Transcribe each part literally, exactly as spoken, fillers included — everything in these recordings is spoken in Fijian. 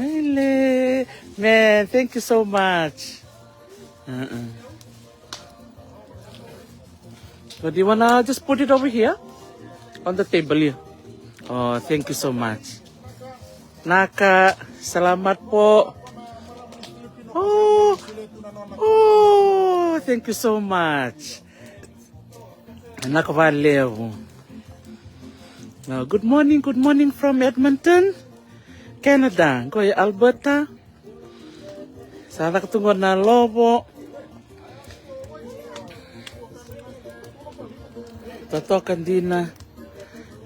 Ele. Man, thank you so much. Uh-uh. But you wanna just put it over here on the table here? Oh, thank you so much. Naka, salamat po. Oh, oh, thank you so much. Naka valevu. Now, good morning, good morning from Edmonton, Canada. Qo e Alberta. Sa caka tu qo na lovo. Totoka dina.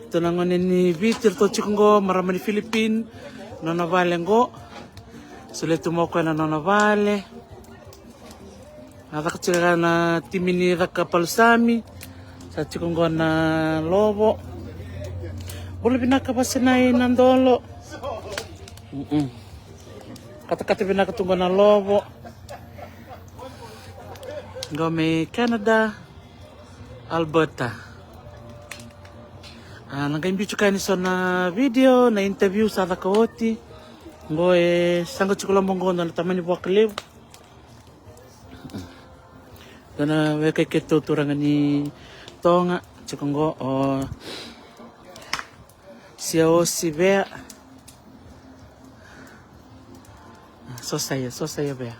Tu na gone ni Viti ratou tiko qo, marama ni Philippine. Nona vale qo. Solia tu mai o koya na nona vale. A caka tiko na timi ni caka palusami. Sa tiko qo na lovo. Bula vinaka Vasenai Nadolo. Mm-mm. Katakata vinaka tu qo na lovo. Qo mai Canada, Alberta. A, na qai biu tiko yani so na video, na interview sa caka oti. Qo e saqa tiko loma qo na tamani vuaka levu. Dua na weka i keitou turaga ni Toga, tiko qo o Sia Osi Vea. Sosaia, Sosaia Vea.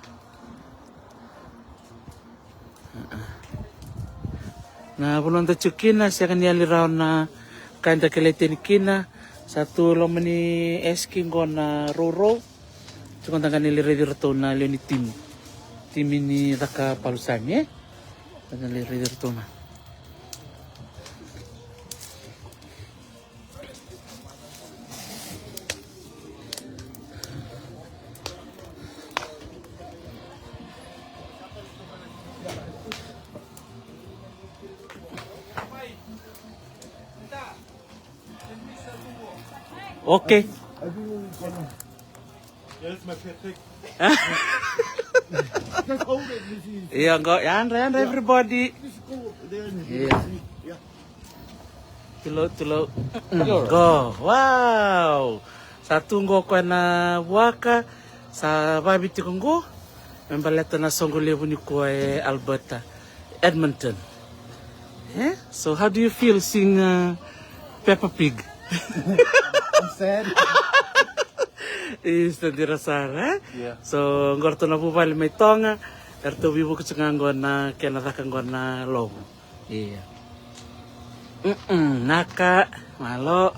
Na vanua da tiko kina, sega ni yali rawa na ka eda kilai tani kina. Sa tu loma ni S Q qo na rourou. Tiko da qai lai raici iratou na lewe ni timi. Timi ni caka palusami, e? Da qai lai raici iratou na. Okay. Just hold it, Missy. Ia qo, yadra, yadra, everybody. Just go there and Ia. Yeah. Tulou, tulou. Qo, wow. Sa tu qo koya na vuaka. Sa vavi tiko qo. Me baleta na soqo levu nikua e Alberta, Edmonton. Eh? So how do you feel seeing, uh, Peppa Pig? I'm sad. Isa, dina sara, e? Yeah. So qo ratou na vuvale mai Toga, eratou veivuke tiko ga qo na kena caka qo na lovo. Ia. Mm-mm, naka, malo.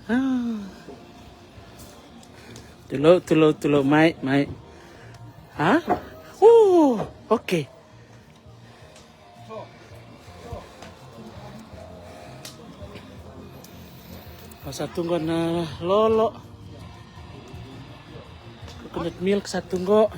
Ah. Tulou, tulou, tulou, mai, mai. Ha? Uh, okay. O sa tu qo na lolo. Coconut milk sa tu qo.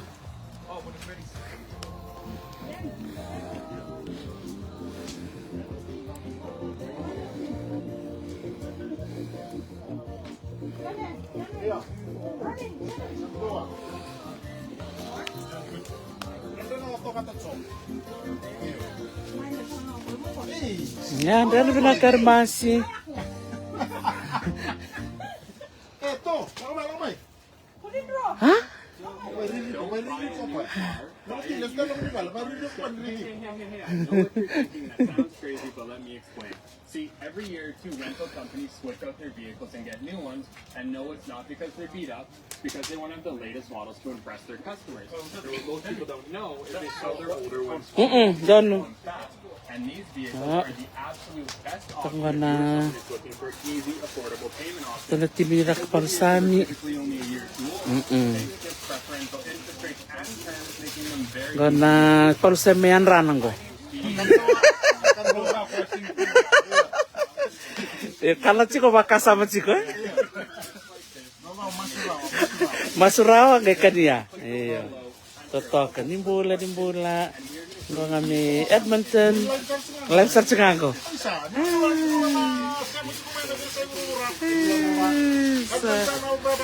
Ia, drena vinaka Masi. Ha? See, every year, two rental companies switch out their vehicles and get new ones, and no, it's not because they're beat up, because they want to have the latest models to impress their customers. What most people don't know is they sell their older ones Mm-mm, don't know. Fast, and these vehicles Ah. are the absolute best Toko option if na you're someone who's looking for an easy, affordable payment option. Tana timi ni caka palusami. Typically only a year too old. Mm-mm. They can get preferential interest rates and terms, making them very Qo na palusami yadrana qo. E kala tiko vakasama tiko, e? Masu rawa qai kania. Io. Totoka, ni bula, ni bula. Qo ga mai Edmonton. Live search ga qo. Sa.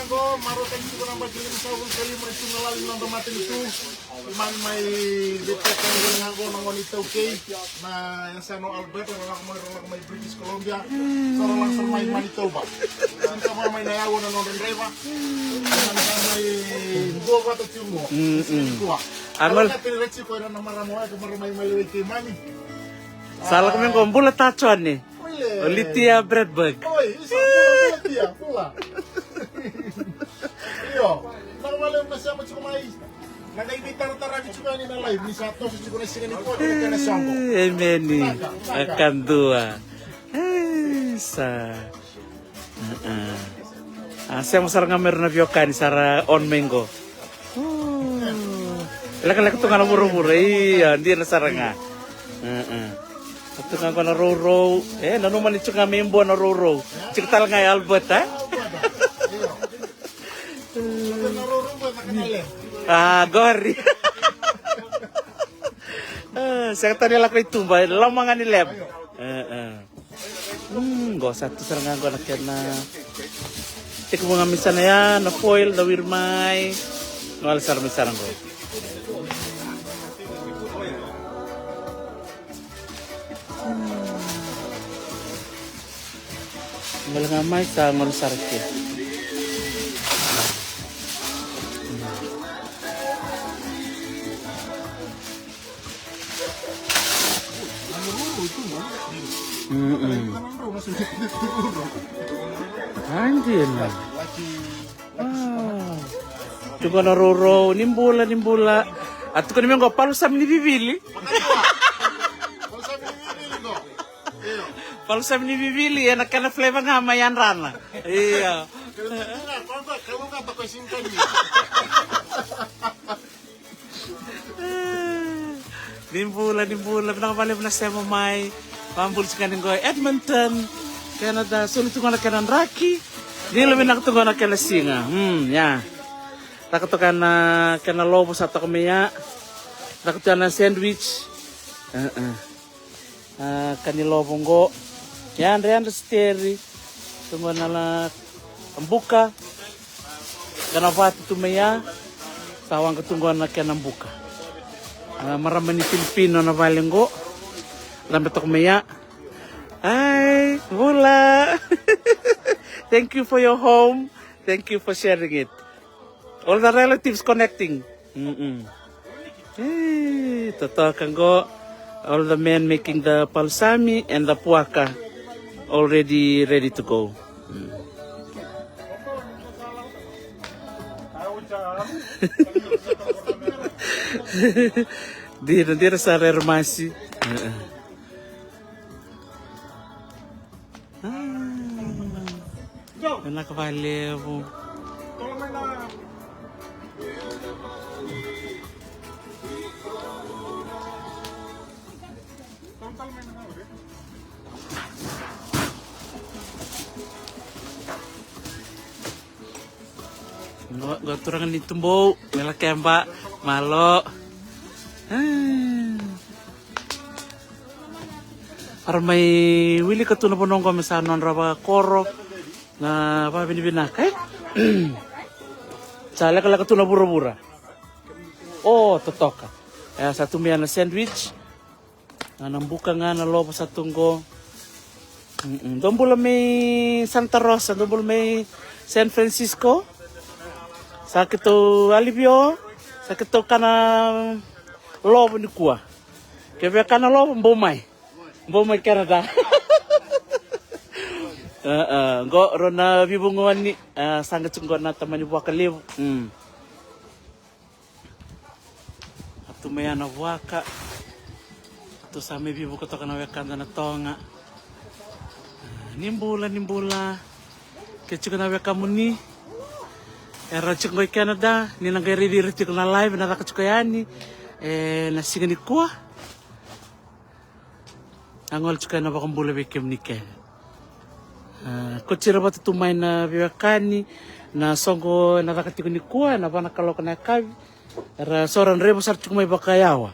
Qo, marautaki tiko na yabaki limasagavulu ka lima ni tu na lali ni noda matanitu. Keimami mai veitokani ga qo na gone iTaukei, na yasana o Alberta, ra lako mai, ra lako mai British Columbia. Sa ra lako sara mai Manitoba. Sa ra mai na yaua na nodra draiva. Sa ra mai dua vata tiko qo. Mm, mm. Dua. Angal. Sa ra tiko ira na marama wa, ka marama mai mai keimami. Sa lako mai qo, bula Tacone. Oi, le. O Litia Bradburg. Oi, isa, bula, bula, tia, bula. Io, na vale na sema tiko mai. Na qai veitarataravi tiko yani na live, ni sa toso tiko na siga nikua, na kena soqo. Emeni. Vinaka, vinaka. Kadua. Isa. A, sema sara ga mai ira na veiwekani sa ra on mai qo. Lekaleka tu ga na vuravura, ia, dina sara ga. Sa tu ga qo na rourou. E, nanuma ni tu ga mai Bua na rourou. Tiko tale ga i Alberta, e? A, qori. A, sega tale ni lako i tuba, loma ga ni leba. Mm, qo sa tu sara ga qo na kena. Tekivu ga mai sana ya, na foil, na wiri mai. Gole sara mai sara qo. Gole ga mai sa gole sara ke. Mm-mm. Ai, dina. Wow. Tuku na rourou, ni bula, ni bula. A tukuni me qo palusami ni vivili. Palusami ni vivili, ena kena flavor ga mai Yadrana. Io. Ni bula, ni bula, vinaka vakalevu na sema mai. Vakabula tiko yani qo Edmonton, Canada, soli tu qo na kena draki. Dina vinaka tu qo na kena siga. Mm, ya. Caka toka na kena lovo sa toka mai ya. Caka tu ya na sandwich. Uh-uh. A, ka ni lovo qo. Yadra, yadra siteri. Tu qo na la buka. Ka na vatu tu mai ya. Sa waqa tu qo na kena buka. A, marama ni Filipino na vale qo. Cabe toka mai ya. Ai, bula. Thank you for your home. Thank you for sharing it. All the relatives connecting. Mm-mm. Eh, totoka qo. All the men making the palusami and the puaka already ready to go. Mm. Dina, dina sa rere masi. Mm-mm. Ah, vinaka vakalevu. Qo, qo turaga ni Tubou, me lakeba, malo. Ah. Era mai wilika tu na vanua qo me sa nodra vakoro na vakavinavinaka, e? Sa lekaleka tu na vuravura. O, totoka. E, sa tu mai na sandwich. A, na buka ga na lovo sa tu qo. Mm-mm. Dou bula mai Santa Rosa, dou bula mai San Francisco. Sa keitou alivio, sa keitou kana lovo nikua. Ke via kana lovo, bau mai. Bau mai Canada. A, a, qo rau na vivugoni, a, saqa tiko qo na tamani vuaka levu. Mm. A tu mai ya na vuaka. A tu sa mai vivuka toka na wekada na toga. Ni bula, ni bula. Ke tiko na wekamuni era tiko qo i Canada, ni na qai raici ira tiko na live na caka tiko yani e na siga nikua. A gole tiko ena vakabula vei kemuni kece. A, koti ira vata tu mai na veiwekani, na soqo ena caka tiko nikua, ena va na kaloko na yakavi. Era so ra draiva sara tiko mai vakayawa.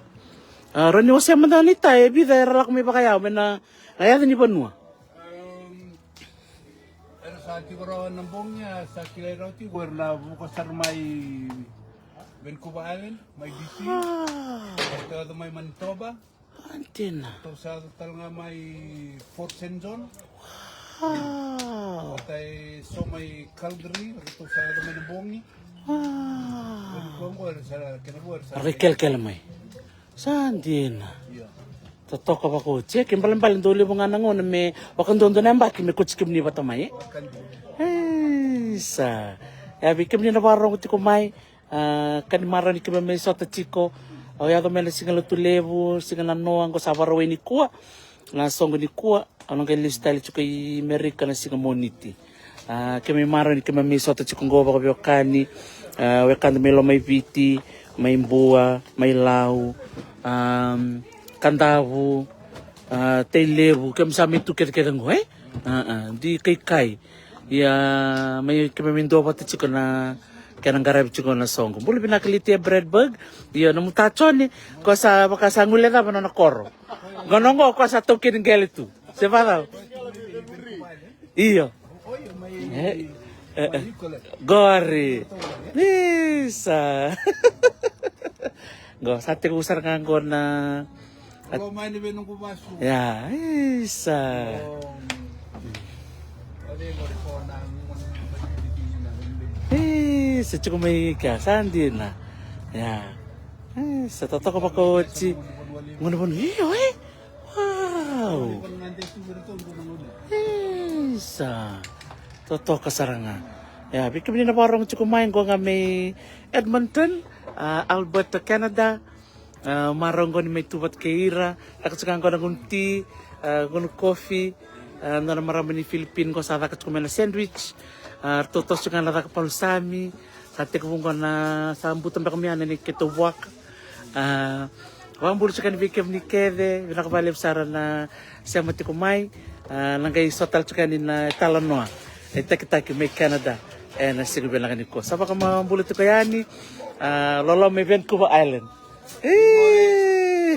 A, rawa ni wasea mada na ita, e vica era lako mai vakayawa mai na, na yaca ni vanua. Era Sa tiko rawa na bogi, a sa kilai rawa tiko era na vuka sara mai Vancouver Island, mai B C. Ah. Sa tiko mai Manitoba. Antina. Tou sa yaco tale ga mai Fort Saint John. Wow. Tou sa yaco mai Calgary, tou sa yaco mai na bogi. Wow. Tou qo era sa kena vo era sa. Ra kai kelekele mai. Sa dina. Io. Totoka vakaoti. Ke balebale dau levu ga na gauna me vakaduadua na yabaki me koti kemuni vata mai, e? Isa. E a vei kemuni na vakarorogo tiko mai. A, ka ni marau ni keimami sota tiko. Au yaco mai na siga Lotulevu, siga na noa, qo sa Vakarauwai nikua. Na soqo nikua, au na qai lesu tale tiko i Merika na siga Moniti. A, keimami marau ni keimami sota tiko qo vakaveiwekani. A, wekada mai Lomaiviti, mai Bua, mai Lau, a, Kadavu, a, Tailevu, keimami sa mai tu kecekece qo, e? A, a, di kaikai. Ia, mai keimami duavata tiko na kena qaravi tiko na soqo. Bula vinaka Litia Bradburg. Io, na muta Jone, ko sa vaka sa guilecava nona koro. Qo na qo ko sa taukeni qele tu. Se vacava? Io. E, e, e. Qori. Isa. Qo sa tekivu sara ga qo na Lo mai ni vei noqu vasu. Ia, isa. Isa, tiko mai kea, sa dina. Ia. Isa, totoka vakaoti. Gona vonu, io, e? Wow. Isa. Totoka sara ga. Ia, vei kemuni na vakarorogo tiko mai, qo ga mai Edmonton, a, Alberta, Canada. A, marau qo ni mai tu vata kei ira, caka tiko ga qo na gunu ti, a, gunu kofi, a, dua na marama ni Philippine qo sa caka tiko mai na sandwich, a, ratou toso tiko ga na caka palusami, sa tekivu qo na sa buta beka mai yani ni keitou vuaka. A, vakabula tiko yani vei kemuni kece, vinaka vakalevu sara na sema tiko mai, a, na qai sota tale tiko yani na italanoa, e takitaki mai Canada, ena siga vinaka nikua. Sa vakamabula tiko yani, a, lolo mai Vancouver Island. Ii.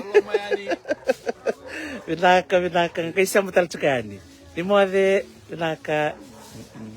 Vinaka, vinaka, qai sema tale tiko yani. Ni moce, vinaka. Mm-mm.